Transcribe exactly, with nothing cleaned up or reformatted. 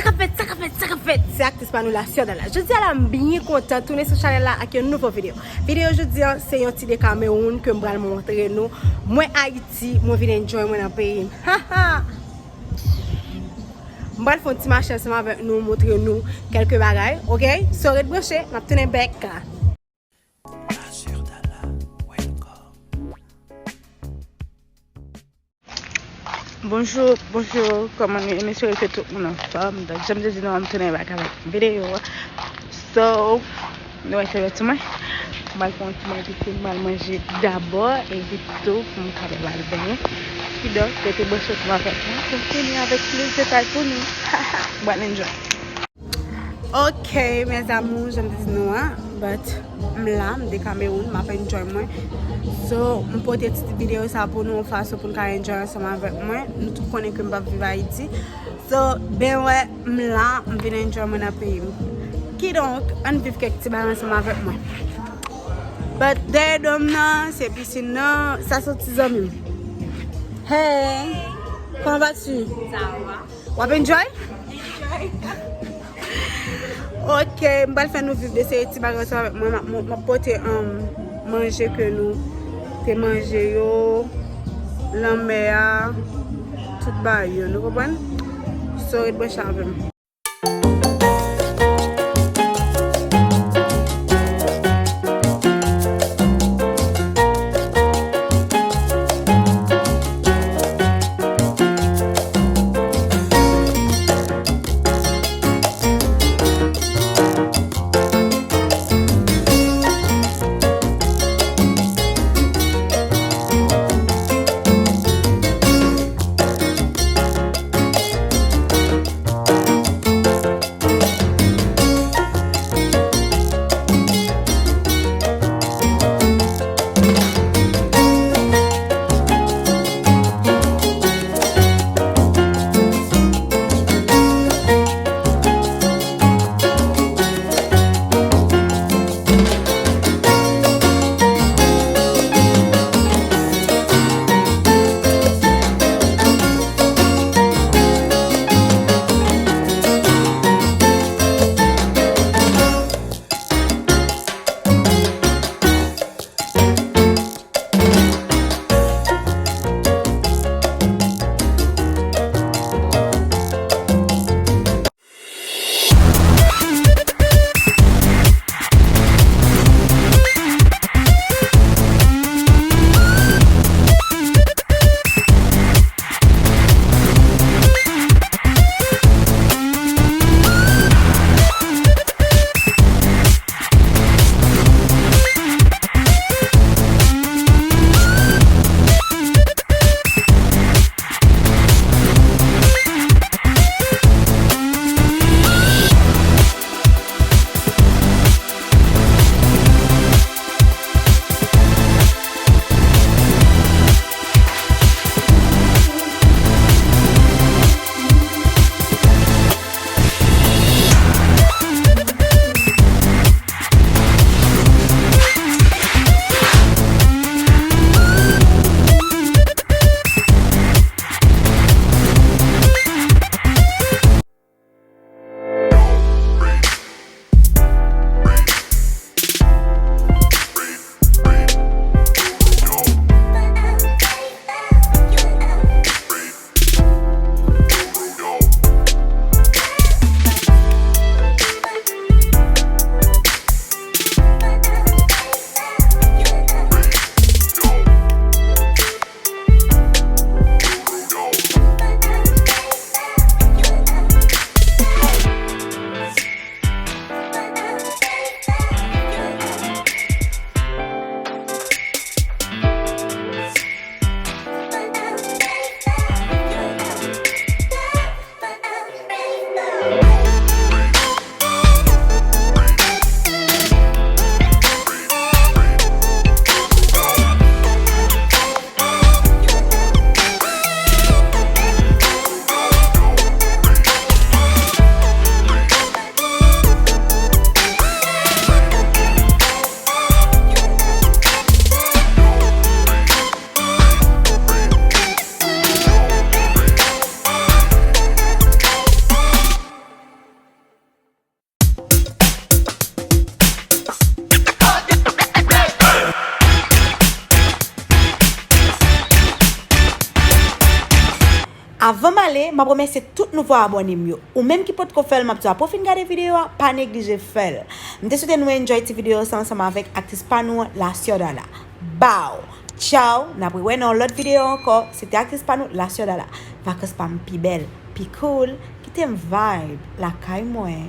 Sa k ap fèt, sa k ap fèt, sa k ap fèt? Se aktris pa nou la, Surdala. Jodi a la, m byen kontan tounen sou chanèl la ak yon nouvo videyo. Videyo jodi a, se yon ti Decameroun ke m pral montre nou. Mwen Ayiti, mwen vin enjoy mwen nan peyi m. Ha, ha! M pral fè yon ti mache ansanm avèk nou, montre nou kèlke bagay, oke? So, ret branche, m ap tounen bèk. Bonjou, bonjou, kòman nou ye? M espere ke tout moun anfòm. Donk, jan m te di nou, m tounen bak avèk videyo a. So, nou wè se lè tou mwen. M al pran yon ti manje, m al manje dabò, epi tou pou m kapab al benyen. Kidonk, rete branche ansanm avèk mwen pou m fini avèk plis detay pou nou. Bon, enjoy. Ok, mes amours, jan m te di nou an, but m la, m de Cameroun, m ap enjoy mwen. So, m pote ti videyo sa pou nou, yon fason pou n ka enjoy ansanm avèk mwen. Nou tout konnen ke m p ap viv Ayiti. So, ben wè, m la, m vin enjoy mwen nan peyi m. Kidonk, ann viv kèk ti bagay ansanm avèk mwen. But dèyè do m nan, se pisin nan, sa se ti zanmi m. Hey, comment vas-tu? Ça va. W ap enjoy? Enjoy. Ok, m pral fè nou viv de seri ti bagay ansanm avèk mwen. M ap, m ap pote, um, manje ke nou te manje yo, lanmè a, tout bagay yo. Nou konprann? So, ret branche avè m. Avan m ale, m ap remèsye tout nouvo abòne m yo. Ou menm ki potko fè l, m ap di w, apre w fin gade videyo a, pa neglije fè l. M te swete nou enjoy ti videyo sa ansanm avèk aktris pa nou an, La Ciudadana. Bow! Tchaw! N ap rewè nan yon lòt videyo ankò. Se te aktris pa nou, La Ciudadana. Vakans pa m pi bèl, pi cool. Kite m vibe lakay mwen.